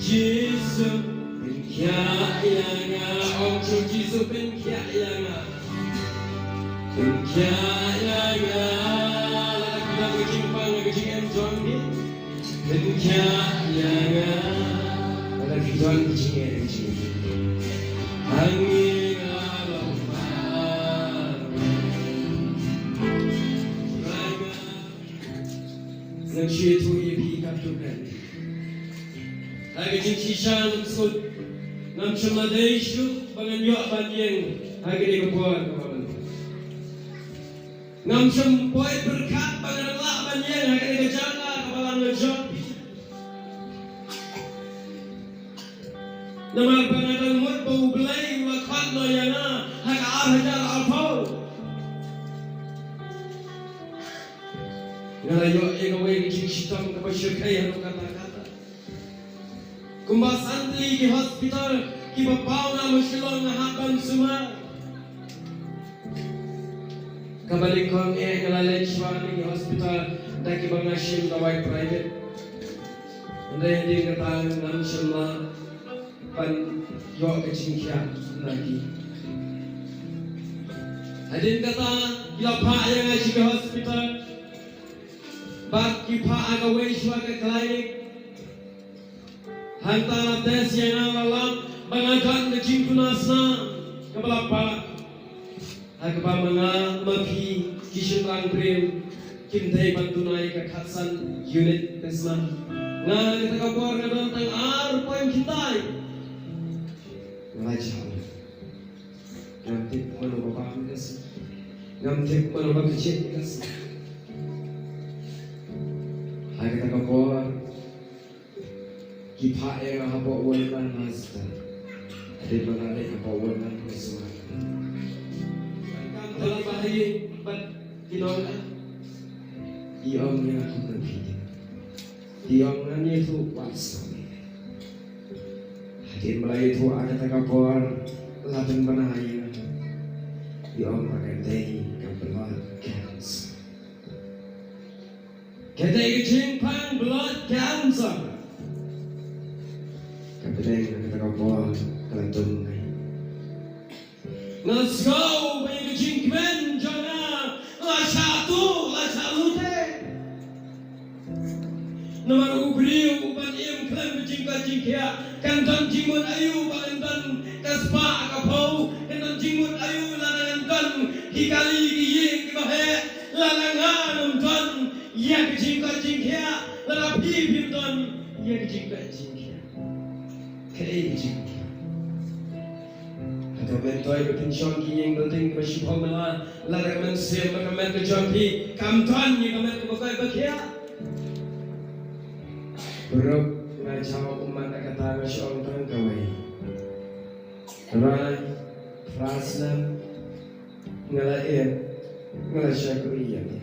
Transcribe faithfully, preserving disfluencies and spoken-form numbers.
Jisu, pynkhiah ïa nga. Ong, Jisu, pynkhiah ïa nga. Pynkhiah ïa nga. Lada phi don ka jingpang, ka jingim jong phi. Pynkhiah ïa nga. Lada phi don ka jingim, ka jingim. Hangne nga long mar. Ngan shu ïathuh ïa phi katto katne. Ha ka jingshisha ngam sngewthuh, ngam shym la dei shuh ba ngan ïoh ban ïeng ha kane ka por kaba mynta. Ngam shym poi pyrkhat ba ngan lah ban ïeng ha kane ka jaka kaba lang ka jong phi. Namar ba nga dang mut ba U Blei u la khot noh ïa nga ha ka ar hajar arphew. Nga la ïoh ïa kawei ka jingshitom kaba shyrkhei haduh katta katta. Kumba san tylli ki hospital kiba paw na Shillong nga hap ban sumar. Kaba nyngkong eh nga la leit shuwa na ki hospital da kiba nga shim dawai private. Hynrei hadien kata ngam shym lah ban ïoh ka jingkhiah na ki. Hadien kata ki la phah ïa nga sha ki hospital. Bad ki phah ïa nga wei shuwa ka clinic. Hangta la test ïa nga, la lap ba nga don ka jingduna snam kaba la palat. Ha kaba ma nga ma phi ki shynrang briew kim dei ban duna ïa ka khatsan unit plasma. Nga ha kata ka por nga don tang ar point khyndai. Nga la jam. Ngam tip mano ba bam ïa ka snam. Ngam tip mano ba kjit ïa ka snam. Ha kata ka por ki phah ïa nga hapoh Wellman Hospital. Hadien ba nga leit hapoh Wellman Hospital, kam tala ba haei bad ki nong, i ong ïa nga kumno phi. I ong ngan ïathuh what's wrong. Hadien ba la ïathuh ha kata ka por la pynbna ïa nga. I ong ba ka dei ka blood cancer. Ka dei ka jingpang blood cancer. Ka pdeng na kata ka por ka la tum ngai. Nga sngew ba ïa ka jingkmen jong nga la shah tuh, la shah lute. Namar u briew uban im khlem ka jingkoit jingkhiah kan don jingmut aïu ba kan don ka spah ka phew, kan don jingmut aïu lada kan don ki kali ki ïing kiba heh. Lada nga ngam don ïa ka jingkoit jingkhiah, lada phi phim don ïa ka jingkoit jingkhiah, kaei ka jingkhiah? Hato men toi ba pynshong ki ïing building kiba shiphew mela, lada ka mynsiem bad ka met ka jong phi kam don ïa ka met kaba koit ba khiah? Baroh nga jaw ummat, na kata nga shu ong tang kawei. Trai, phra snem nga la ïeit, nga la shakri ïa me.